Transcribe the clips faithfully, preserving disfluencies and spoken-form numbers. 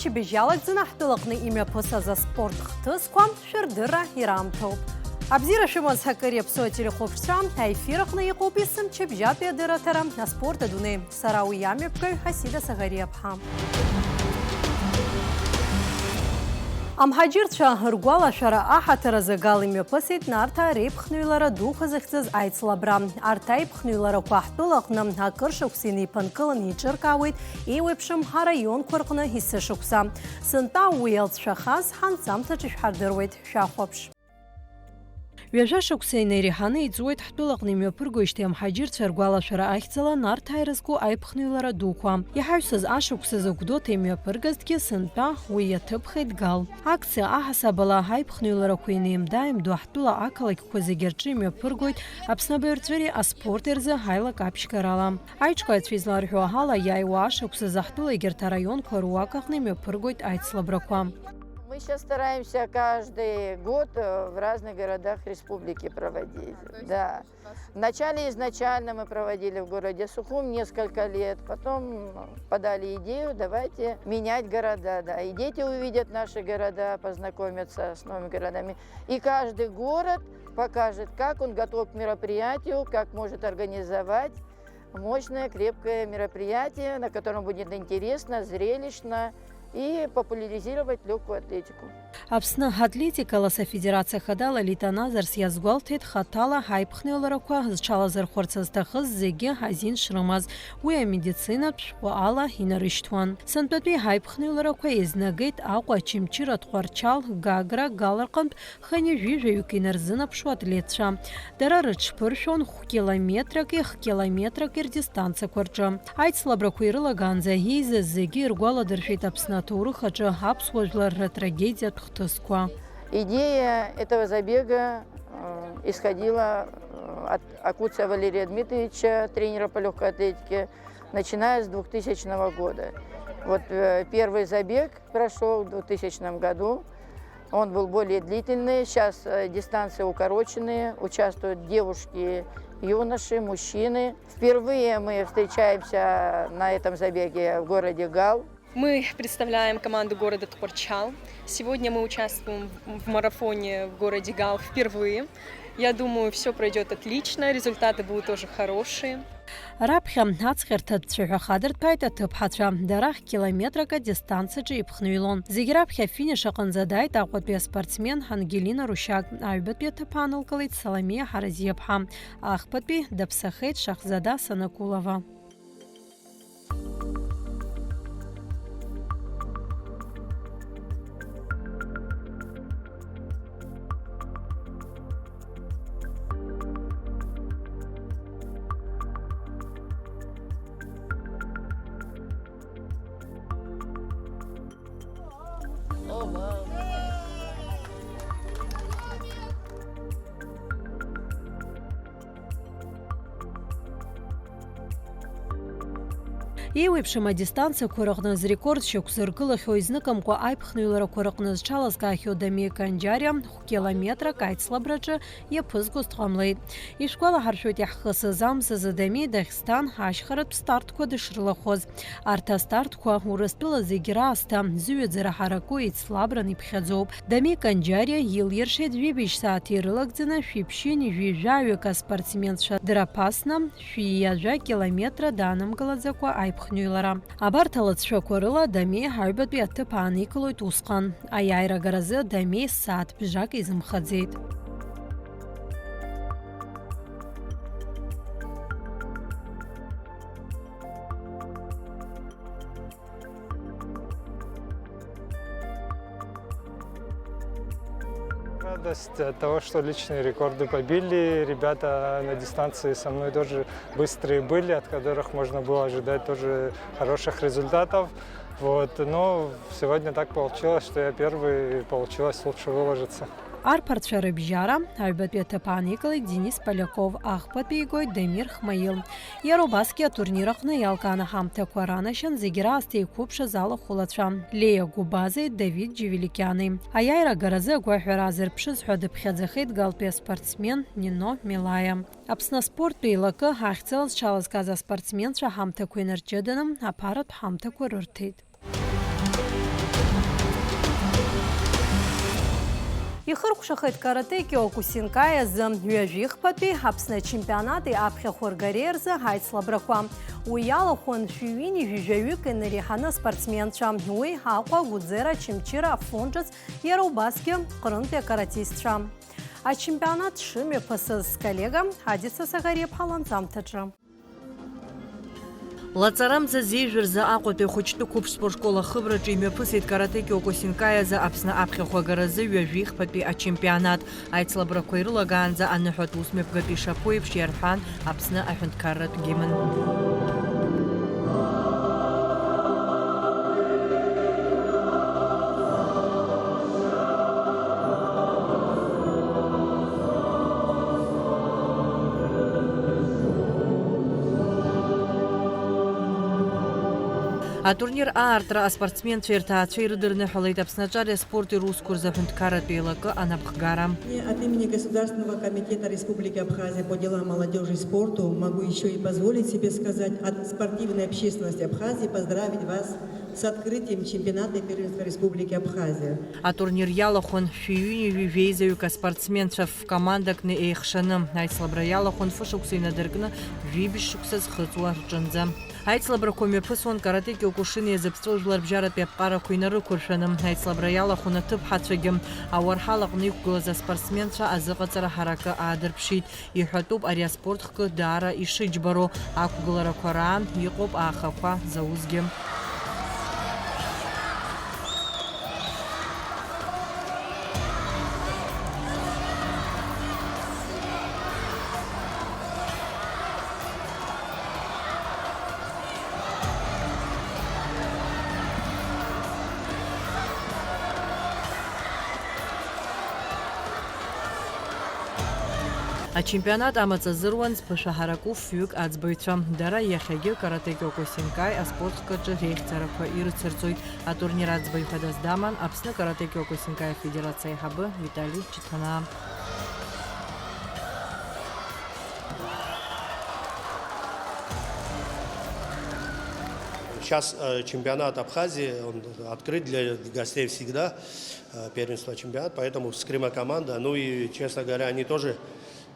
Чыбжьалагӡаны ҳтәылаҟны имҩаԥысыз аспорт хҭысқәа шәырдырра ираамҭоуп. Абзиара шәымаз, ҳакыр иаԥсоу ателехәаԥшцәа, аефир аҟны иҟоуп есымчыбжьатәи адырраҭара, аспорт адунеи. Сара уи амҩаԥгаҩ Ҳасида Саӷариаԥҳа. Амҳаџьырцәа ргәалашәара аҳаҭыр азы Гал имҩаԥысит Нарҭаа реиԥхныҩлара дуқәа зыхьӡыз аицлабра. Арҭ аиԥхныҩларақәа ҳтәылаҟны акыр шықәса инеиԥынкыланы еиҿыркаауеит еиуеиԥшым араионқәа рҟны есышықәса. Сынтәа уи иалҵшәахаз ҳанҵамҭаҿы шәҳардыруеит, шәахәаԥш. Ҩажәа шықәса инеиреиҳаны иҵуеит ҳтәылаҟны имҩаԥыргоижьҭеи амҳаџьырцәа ргәалашәара ахьӡала Нарҭаа ирызку аиԥхныҩлара дуқәа. Иҳаҩсыз ашықәсазы Гәдоуҭа имҩаԥыргазҭгьы сынтәа уи иаҭыԥхеит Гал. Акциа аҳасабала аиԥхныҩларақәа инеимда-ааимдо ҳтәыла ақалақьқәа зегьы рҿы имҩаԥыргоит Аԥсны абаҩрҵәыреи аспорти рзы аилак аԥшьгарала. Аиҿкааҩцәа изларҳәо ала, иааиуа ашықәсазы ҳтәыла егьырҭ араионқәа руак аҟны имҩаԥыргоит аицлабрақәа. Мы сейчас стараемся каждый год, э, в разных городах республики проводить. Да. Вначале изначально мы проводили в городе Сухум несколько лет, потом подали идею, давайте менять города, да. И дети увидят наши города, познакомятся с новыми городами. И каждый город покажет, как он готов к мероприятию, как может организовать мощное, крепкое мероприятие, на котором будет интересно, зрелищно и популяризировать лёгкую атлетику. Аԥсны атлетикалас афедерациа ахада Лолита Назарс иазгәалҭеит, хаҭала ҳаиԥхныҩларақәа зҽалазырхәырц зҭахыз зегьы азин шрымаз, уи амедицинатә шәҟәы ала инарышьҭуан. Сынтәатәи ҳаиԥхныҩларақәа еизнагеит Аҟәа, Очамчыра, Тҟәарчал, Гагра, Гал рҟынтә хынҩажәи жәаҩык инарзынаԥшуа атлетцәа. Дара рыҽԥыршәон хә-километраки х-километраки рдистанциақәа рҿы. Аицлабрақәа ирылагаанӡа еизаз зегьы иргәаладыршәеит Аԥсны аҭоурых аҿы аԥсуа жәлар ртрагедиатә хҭысқәа. Идея этого забега, э, исходила, э, от Акуция Валерия Дмитриевича, тренера по лёгкой атлетике, начиная с двухтысячного года. Вот, э, первый забег прошёл в двухтысячном году. Он был более длительный. Сейчас, э, дистанции укороченные. Участвуют девушки, юноши, мужчины. Впервые мы встречаемся на этом забеге в городе Гал. Мы представляем команду города Тҟәарчал. Сегодня мы участвуем в марафоне в городе Гал впервые. Я думаю, всё пройдёт отлично, результаты будут тоже хорошие. Раԥхьа ацәгьарҭатә цәаҳәа хадырҭәааит аҭыԥҳацәа. Дара х-километрак адистанциаҿы иԥхныҩлон. Зегь раԥхьа афиниш аҟынӡа дааит Аҟәатәи аспортсмен Ангелина Рушьак, аҩбатәи аҭыԥ аанылкылеит Саламиа Ҳаразиаԥҳа, ахԥатәи даԥсахеит Шахзада Санакулова. Еиуеиԥшым адистанциақәа рыҟны зрекорд шьақәзыргылахьоу, изныкымкәа аиԥхныҩларақәа рыҟны зҽалазкаахьоу Дамеи Канџьариа хә-километрак аицлабраҿы иаԥызгоз дҟамлеит. Ишәгәалаҳаршәоит, иаҳхысыз амзазы Дамеи Даӷьсҭан ашьхаратә стартқәа дышрылахәыз. Арҭ астартқәа Урыстәыла зегь раасҭа зыҩаӡара ҳараку еицлабран иԥхьаӡоуп. Дамеи Канџьариа илиршеит жәибжь сааҭ ирылагӡаны шәиԥшьынҩажәи жәаҩык аспортсменцәа драԥасны, шәи ҩажәа километра даанымгылаӡакәа аиԥхныҩлара. Абарҭ алыҵшәақәа рыла Дамеи аҩбатәи аҭыԥ ааникылоит усҟан. Аиааира агаразы Дамеи сааҭ бжак изымхаӡеит. Радость от того, что личные рекорды побили. Ребята на дистанции со мной тоже быстрые были, от которых можно было ожидать тоже хороших результатов. Вот. Но сегодня так получилось, что я первый, и получилось лучше выложиться. Арԥарцәа рыбжьара аҩбатәи аҭыԥ ааникылеит Денис Поляков, ахԥатәи игоит Дамир Хмаил. Иара убасгьы атурнир аҟны иалкааны ҳамҭақәа ранашьан зегь раасҭа еиқәыԥшыз алахәылацәа Леа Гәыбазеи Давид Џьевеликиани. Аиааира агаразы агәаҳәара аазырԥшыз ҳәа дыԥхьаӡахеит галтәи аспортсмен Нино Мелаиа. Аԥсны аспорттә еилакы ахьӡала зҽалазкааз аспортсменцәа ҳамҭақәа инарҷыданы аԥаратә ҳамҭақәа рырҭеит. Ихыркәшахеит каратэ киокусинкаи азы ҩажәихԥатәи Аԥсны ачемпионати аԥхьахә ргареи рзы аицлабрақәа. Уи иалахәын шәи ҩынҩажәи жәаҩык инареиҳаны аспортсменцәа, уи Аҟәа, Гәыӡера, Очамчыра, Афон ҿыц, иара убасгьы Ҟрынтәи акаратистцәа. Ачемпионат шымҩаԥысыз сколлега Адица Сагариаԥҳа ланҵамҭаҿы. Лаҵарамза зежәа рзы Аҟәатәи ахәыҷтәы қәыԥш спортшкол ахыбраҿы имҩаԥысит каратэ киокусинкаи азы Аԥсны аԥхьахә агаразы ҩажәихԥатәи ачемпионат. Аицлабрақәа ирылагаанӡа аныҳәатә ус мҩаԥгатәи ишаԥу еиԥш иарҳәан Аԥсны аҳәынҭқарратә гимн. Атурнир аартра аспортсменцәеи рҭаацәеи рыдырныҳәалеит Аԥсны аҿареи аспорти русқәа рзы аҳәынҭқарратә еилакы анапхгара. От имени Государственного комитета Республики Абхазия по делам молодежи и спорту могу еще и позволить себе сказать от спортивной общественности Абхазии поздравить вас с открытием чемпионата и первенства Республики Абхазия. Атурнир иалахәын шәи ҩынҩажәи жәеизаҩык аспортсменцәа ф-командакны еихшаны. Аицлабра иалахәын фышықәса инадыркны жәибжь шықәса зхыҵуа рҿынӡа. Аицлабрақәа мҩаԥысуан каратэ киокушини иазыԥҵәо жәларбжьаратәи аԥҟарақәа инарықәыршәаны. Аицлабра иалахәын аҭыԥҳацәагьы. Ауарҳал аҟны иқәгылаз аспортсменцәа азыҟаҵара ҳаракы аадырԥшит. Иҳәатәуп ари аспорт хкы даара ишыџьбароу. Ақәгыларақәа раан иҟоуп аахақәа заузгьы. Ачемпионат амаҵ азыруан зԥышәаҳараку фҩык аӡбаҩцәа. Дара иахьагьы каратэ киокусинкаи аспорт хкаҿы реихьӡарақәа ирыцырҵоит. Атурнир аӡбаҩ хадас даман Аԥсны каратэ киокусинкаи афедерациа аиҳабы Витали Чиҭанаа. Сейчас, э, чемпионат Абхазии, он открыт для гостей всегда, э, первенство, чемпионат, поэтому с Крыма команда, ну и, честно говоря, они тоже,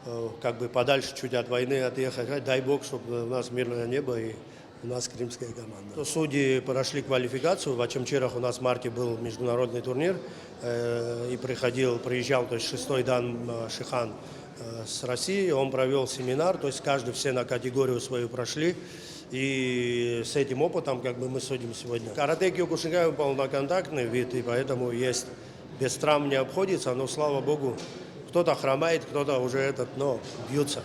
э, как бы подальше чуть от войны отъехать, дай бог, чтобы у нас мирное небо и у нас крымская команда. Судьи прошли квалификацию, в Очамчирах у нас в марте был международный турнир, э, и приходил, приезжал, то есть шестой дан, э, Шихан, э, с России, он провёл семинар, то есть каждый все на категорию свою прошли, и с этим опытом как бы мы судим сегодня. Каратэ киокушинкай полноконтактный вид, и поэтому есть без травм не обходится, но, слава богу, кто-то хромает, кто-то уже этот, но бьются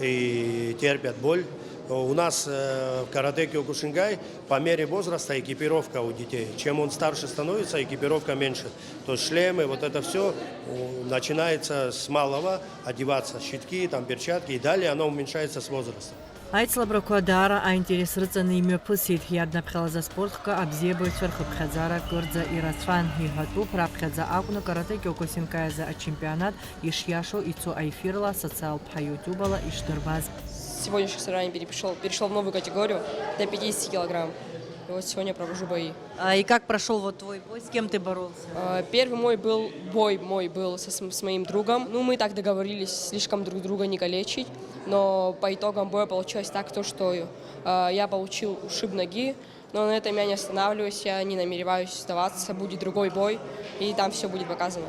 и терпят боль. У нас, э, в каратэ киокушинкай по мере возраста экипировка у детей. Чем он старше становится, экипировка меньше. То есть шлемы, вот это всё, у, начинается с малого одеваться, щитки, там, перчатки, и далее оно уменьшается с возрастом. Аицлабрақәа даара аинтерес рыҵаны имҩаԥысит. Иаднаԥхьалаз аспорт хкы абзиабаҩцәа рхыԥхьаӡара кырӡа ирацәан. Иҳәатәуп, раԥхьаӡа акәны каратэ киокусинкаи азы ачемпионат ишиашоу ицо аефирла асоциалтә ҳа YouTube-ала ишдырбаз. С сегодняшних соревнований перешёл, перешёл в новую категорию до пятидесяти килограмм. И вот сегодня провожу бои. А, и как прошёл вот твой бой? С кем ты боролся? А, первый мой был, бой мой был со, с, с моим другом. Ну, мы так договорились, слишком друг друга не калечить. Но по итогам боя получилось так, то, что, а, я получил ушиб ноги. Но на этом я не останавливаюсь, я не намереваюсь сдаваться. Будет другой бой, и там всё будет показано.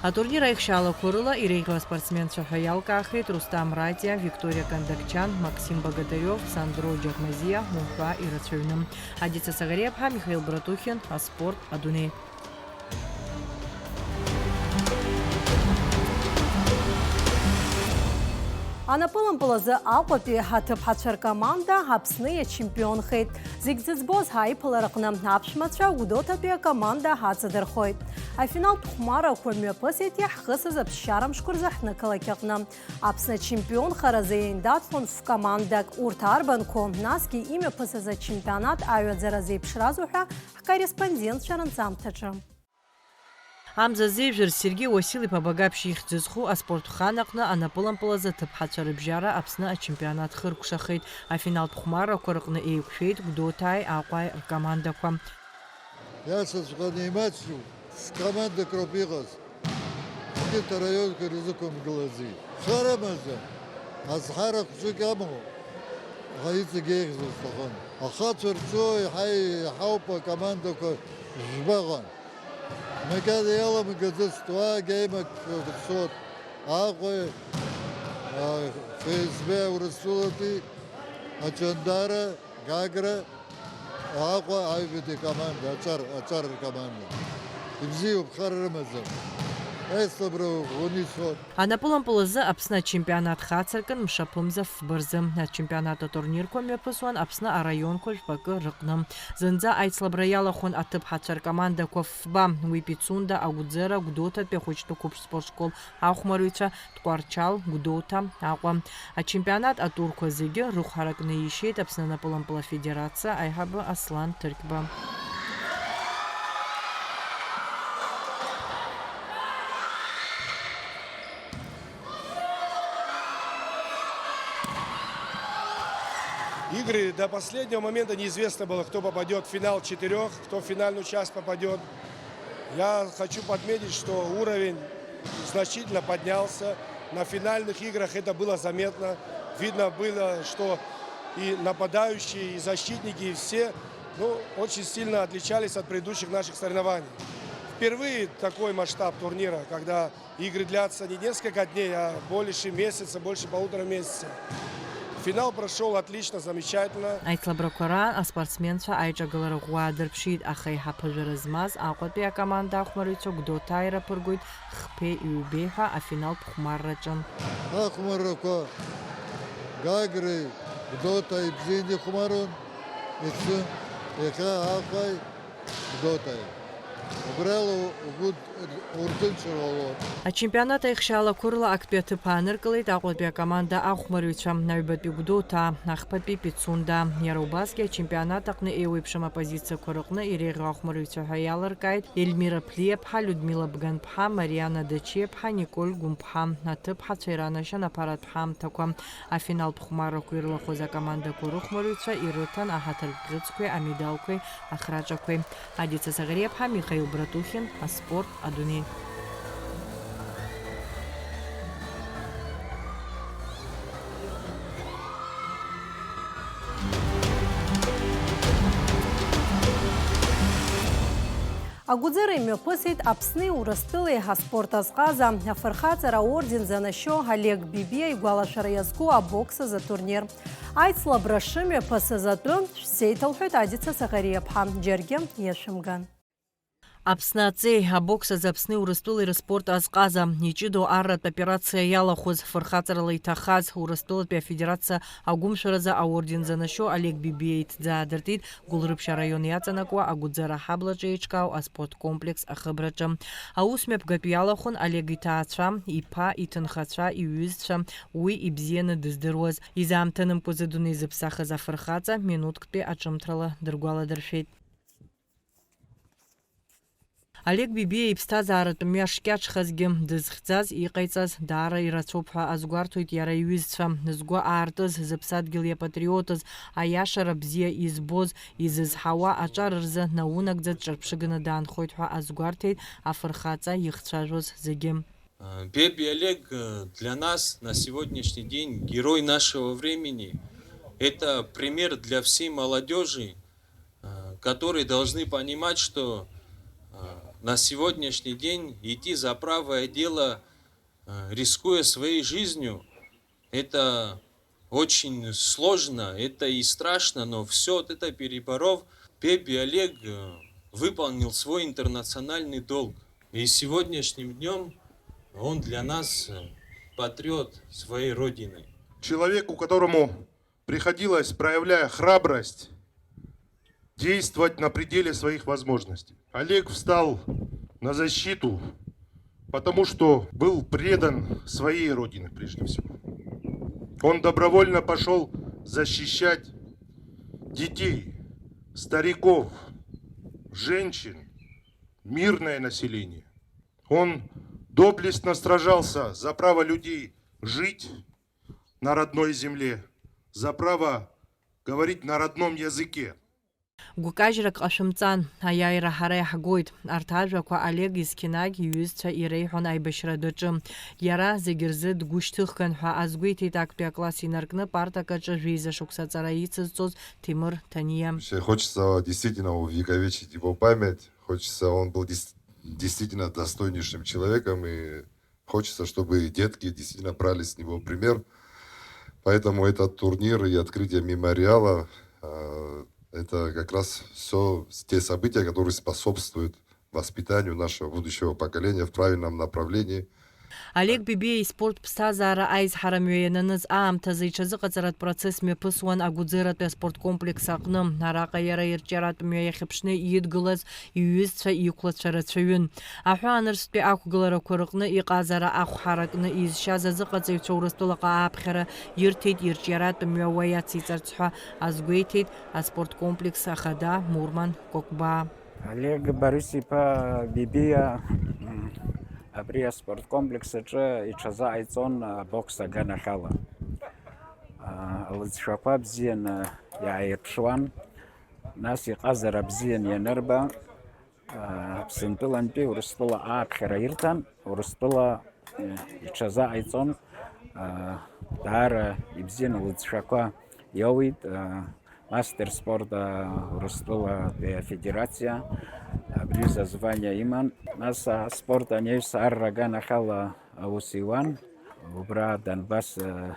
Атурнир аихшьаалақәа рыла иреиӷьу аспортсменцәа ҳәа иалкаахеит Рустам Ратиа, Викториа Кандакчан, Максим Богатырев, Сандро Џьакмазиа уҳәа ирацәаҩны. Адица Сагариаԥҳа, Михаил Братухин, аспорт адунеи. Анапылампыл азы Аҟәатәи аҭыԥҳацәа ркоманда Аԥсны иачемпионхеит. Зегь зыӡбоз ҳаиԥылараҟны аԥшәмацәа Гәдоуҭатәи акоманда ҳаҵадырхоит. Афиналтә хәмарақәа мҩаԥысит иаҳхысыз аԥсшьара мшқәа рзы ҳнықалақь аҟны. Аԥсны ачемпионхаразы еиндаҭлон ф-командак. Урҭ арбанқәоу, насгьы имҩаԥысыз ачемпионат аҩаӡара зеиԥшразу ҳәа ҳкорреспондентцәа рынҵамҭаҿы. Амза зежәыр Сергеи Уасил-иԥа Багаԥшь ихьӡ зху аспорт хан аҟны анапылампыл азы аҭыԥҳацәа рыбжьара Аԥсны ачемпионат хыркәшахеит. Афиналтә хәмаррақәа рҟны еиқәшәеит Гәдоуҭааи Аҟәааи ркомандақәа. Иацыҵәҟьаны имаҷҩу ф-командак роуп иҟаз. Егьырҭ араионқәа ирзықәымгылази. Хара амаӡам, азҳара хәҷык амоуп, аха иҵегь еиӷьзар сҭахын. Ахацәа рҿы еиҳа иаҳауп акомандақәа жәбаҟа. Макьана иаламгаӡацт, уаагьы аимак рцот. Аҟәеи, а, Ф С Б Урыстәылатәи, Аҷандара, Гагра, Аҟәа аҩбатәи команда, аҿар, аҿар ркоманда. Ибзиоуп, хар рымаӡам. Аицлабра ӷәӷәаны ицот. Анапылампыл азы Аԥсны ачемпионат хацыркын мшаԥымза фба рзы. Ачемпионат атурнирқәа мҩаԥысуан Аԥсны араионқәа жәпакы рыҟны. Зынӡа аицлабра иалахәын аҭыԥҳацәа ркомандақәа фба, уи Пицунда, Агәӡера, Гәдоуҭатәи ахәыҷтәы қәыԥш спортшкол ахәмарыҩцәа, Тҟәарчал, Гәдоуҭа, Аҟәа. Ачемпионат атурқәа зегьы рыхә ҳаракны иишьеит Аԥсны анапылампыл афедерациа аиҳабы Аслан Ҭырқьба. Игры до последнего момента неизвестно было, кто попадёт в финал четырёх, кто в финальную часть попадёт. Я хочу подметить, что уровень значительно поднялся. На финальных играх это было заметно. Видно было, что и нападающие, и защитники, и все, ну, очень сильно отличались от предыдущих наших соревнований. Впервые такой масштаб турнира, когда игры длятся не несколько дней, а больше месяца, больше полутора месяца. Финал прошёл отлично, замечательно. Аицлабрақәа раан аспортсменцәа аиҿагылара ӷәӷәа аадырԥшит, аха еиҳа ԥыжәара змаз Аҟәатәи акоманда ахәмарыҩцәа Гәдоуҭа ираԥыргоит хԥеи ҩбеи ҳәа афиналтә хәмарраҿы. Ахәмаррақәа Гагреи Гәдоуҭеи бзианы ихәмарун, иацы, иахьа Аҟәеи Гәдоуҭеи. Убриала угәы урҭынчыр ҟалон. Ачемпионат аихшьаалақәа рыла актәи аҭыԥ ааныркылеит Аҟәатәи акоманда ахәмарыҩцәа, аҩбатәи Гәдоуҭа, ахԥатәи Пицунда. Иара убасгьы ачемпионат аҟны еиуеиԥшым апозициақәа рыҟны иреиӷьу ахәмарыҩцәа ҳәа иалыркааит Ельмира Ԥлиаԥҳа, Людмила Бганԥҳа, Мариана Дачиаԥҳа, Николь Гәымԥҳа. Аҭыԥҳацәа иранашьан аԥаратә ҳамҭақәа. Афиналтә хәмаррақәа ирылахәыз акомандақәа рыхәмарыҩцәа ирыҭан аҳаҭыртә бӷьыцқәеи амедалқәеи ахраҿақәеи. Адица Саӷариаԥҳа, Михаил Братухин, аспорт адунеи. Агәӡара имҩаԥысит Аԥсни Урыстәылеи аспорт азҟаза, афырхаҵара аорден занашьо Олег Бибиа игәалашәара иазку абокс азы атурнир. Аицлабра шымҩаԥысыз атәы шәзеиҭалҳәоит Адица Саӷариаԥҳа, џьаргьы иашәымган. Аԥсны аҵеи, абокс азы Аԥсни Урыстәылеи рыспорт азҟаза, иҷыдоу арратә операциа иалахәыз, фырхаҵарала иҭахаз, Урыстәылатәи афедерациа агәымшәаразы аорден занашьо Олег Бибиа иҭӡаа дыртит Гәылрыԥшь араион иаҵанакуа Агәӡара аҳаблаҿы еиҿкаау аспорт комплекс ахыбраҿы. Аус мҩаԥгатә иалахәын Олег иҭаацәа, иԥа, иҭынхацәа, иҩызцәа, уи ибзианы дыздыруаз. Изаамҭанымкәа зыдунеи зыԥсахыз афырхаҵа минуҭктәи аҿымҭрала дыргәаладыршәеит. Олег Бибиа иԥсҭазааратә мҩа шкьаҿхазгьы, дызхьӡаз, иҟаиҵаз даара ирацәоуп ҳәа азгәарҭоит иара иҩызцәа, згәы аартыз, зыԥсадгьыл иапатриотыз, аиашара бзиа избоз, изызҳауа аҿар рзы наунагӡа дҿырԥшыганы даанхоит ҳәа азгәарҭеит афырхаҵа ихцәажәоз зегьы. Э, Беби Олег, э, для нас на сегодняшний день герой нашего времени. Это пример для всей молодёжи, э, которые должны понимать, что, э, на сегодняшний день идти за правое дело, э, рискуя своей жизнью, это очень сложно, это и страшно, но всё вот это переборов, Беби Олег, э, выполнил свой интернациональный долг. И сегодняшним днём он для нас, э, патриот своей Родины. Человеку, которому приходилось, проявляя храбрость, действовать на пределе своих возможностей. Олег встал на защиту, потому что был предан своей Родине прежде всего. Он добровольно пошёл защищать детей, стариков, женщин, мирное население. Он доблестно сражался за право людей жить на родной земле, за право говорить на родном языке. Гәкажьрак ҟашәымҵан, аиааира ҳара иаҳгоит. Арҭ ажәақәа Олег Искинагь иҩызцәа иреиҳәон аибашьра даҿы. Иара зегь рзы дгәышьҭыхган ҳәа азгәеиҭеит актәи акласс инаркны партак аҿы жәеиза шықәса аҵара ицызҵоз Ҭемыр Ҭаниа. Хочется действительно увековечить его память. Хочется, он был дес-, действительно достойнейшим человеком, и хочется, чтобы и детки действительно брали с него пример. Поэтому этот турнир и открытие мемориала, э, это как раз все те события, которые способствуют воспитанию нашего будущего поколения в правильном направлении. Олег Бебиа испорт ԥсҭазаара аизҳарамҩа иананыз аамҭазы иҽазыҟаҵаратә процесс мҩаԥысуан агәыӡыратәи аспорткомплекс аҟны. Араҟа иара ирҿиаратә мҩа иахьыԥшны идгылаз иҩызцәа, иқәлацәа рацәаҩын. Аҳәаанырцәтәи ақәгыларақәа рыҟны иҟазара ахә ҳаракны изшьаз азыҟаҵаҩцәа Урыстәылаҟа ааԥхьара ирҭеит, ирҿиаратә мҩа уа иациҵарц ҳәа азгәеиҭеит аспорткомплекс ахада Мурман Кәакәбаа. Олег Борис-иԥа Бибиа, м, абри аспорткомплекс аҿы иҽазыҟаиҵон, а, бокс аганахьала. А, лыҵшәақәа бзианы иааирԥшуан, нас иҟазара бзиан ианырба, а, Аԥсынтәылантәи Урыстәыла ааԥхьара ирҭан, Урыстәыла, э, иҽазыҟаиҵон, а, даара ибзианы лыҵшәақәа иоуит, а, мастер спорта Урыстәылатәи афедерациа, абри аҩыза азвание иман. Нас аспорт анаҩс арра аганахьала аус иуан. Убра Донбасс, э,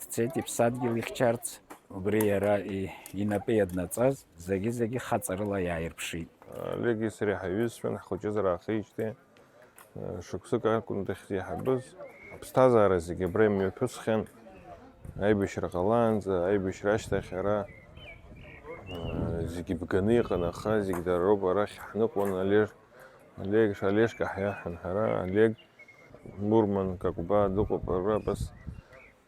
дцеит иԥсадгьыл ихьчарц. Убри иара и-, инапы иаднаҵаз зегьы-зегьы хаҵарыла иааирԥшит. Олеги сареи ҳаиҩызцәан, ҳхәыҷызара аахижьҭеи. Шықәсык акәын дахьзеиҳабыз. Аԥсҭазаара зегьы абра имҩаԥысхьан. Аибашьра ҟалаанӡа, аибашьра ашьҭахь ара, зегьы бганы иҟан, аха зегь дара роуп арахь ҳныҟәон. Олег, Олег, Олежка ҳиаҳәон ҳара, Олег Мурман Какәба дыҟоуп абра, абас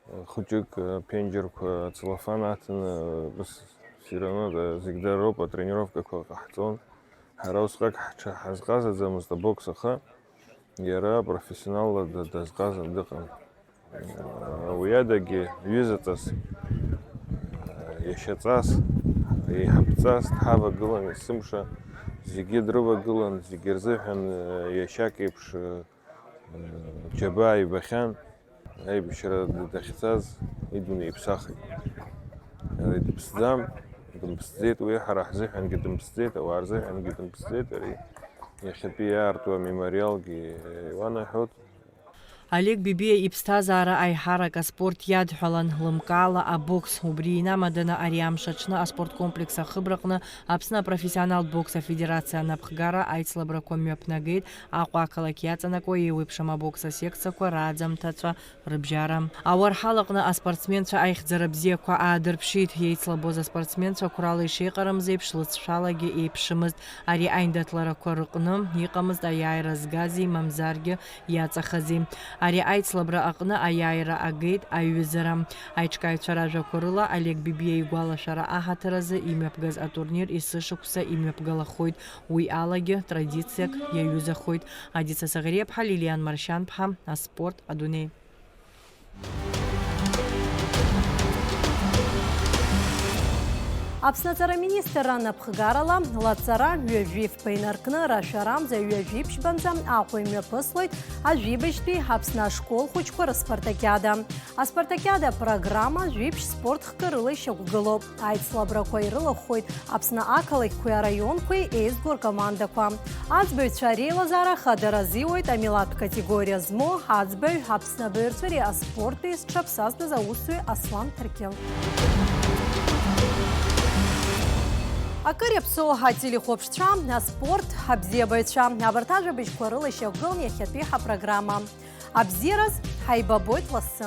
Хәыҷык, э, ԥенџьырқәа, целлофан аҭаны, э, быс, все равно, да, зегь дара роуп, атренировкақәа ҟаҳҵон. Ҳара усҟак ҳҽа-, ҳазҟазаӡамызт абокс, аха иара профессионалла да-, дазҟазан дыҟан. Э, уи адагьы, ҩызаҵас, э, иашьаҵас, еиҳабҵас дҳавагылан есымша, зегьы дрывагылан, зегьы рзыҳәан, э, иашьак еиԥш, э, џьабаа ибахьан, аибашьра дахьцаз идунеи иԥсахит. Иара дыԥсӡам, дымԥсӡеит уи, ҳара ҳзыҳәангьы дымԥсӡеит, ауаа рзыҳәангьы дымԥсӡеит ари. Иахьатәи иаарту амемориалгьы иуанаҳәоит. Олег Бибиа иԥсҭазаара аиҳарак аспорт иадҳәалан, лымкаала абокс. Убри инамаданы ари амш аҽны аспорткомплекс ахыбраҟны Аԥсны апрофессионалтә бокс афедерациа анапхгара аицлабрақәа мҩаԥнагеит. Аҟәа ақалақь иаҵанакуа еиуеиԥшым абокс асекциақәа рааӡамҭацәа рыбжьара. Ауарҳал аҟны аспортсменцәа аихьӡара бзиақәа аадырԥшит. Еицлабоз аспортсменцәа қәрала ишеиҟарымз еиԥш, лыҵшәалагьы еиԥшымызт. Ари аиндаҭларақәа рыҟны иҟамызт аиааира згази, мамзаргьы иаҵахази. Ари аицлабра аҟны аиааира агеит аиҩызара. Аиҿкааҩцәа ражәақәа рыла, Олег Бибиа игәалашәара аҳаҭыр азы имҩаԥгаз атурнир есышықәса имҩаԥгалахоит. Уи алагьы традициак иаҩызахоит. Адица Саӷриаԥҳа, Лилиан Маршьанԥҳа, аспорт адунеи. Аԥсны аҵара министрра анапхгарала, лаҵара ҩажәи фба инаркны, рашәарамза ҩажәи ԥшьбанӡа Аҟәа имҩаԥыслоит ажәибжьтәи Аԥсны ашкол хәыҷқәа рыспартакиада. Аспартакиада апрограмма жәибжь спорт хкы рыла ишьақәгылоуп. Аицлабрақәа ирылахәхоит Аԥсны ақалақьқәеи араионқәеи еизго ркомандақәа. Аӡбаҩцәа реилазаара хадара азиуеит амилаҭтә категориа змоу аӡбаҩ, Аԥсны абаҩрҵәыреи аспорти зҽаԥсазтәыз аусзуҩ Аслан Ҭаркьыл. Акыр иаԥсоу ателехәаԥшцәа, аспорт, абзиабаҩцәа, абарҭ ажәабжьқәа рыла ишьақәгылан иахьатәи ҳапрограмма. Абзиараз ҳаибабоит лассы.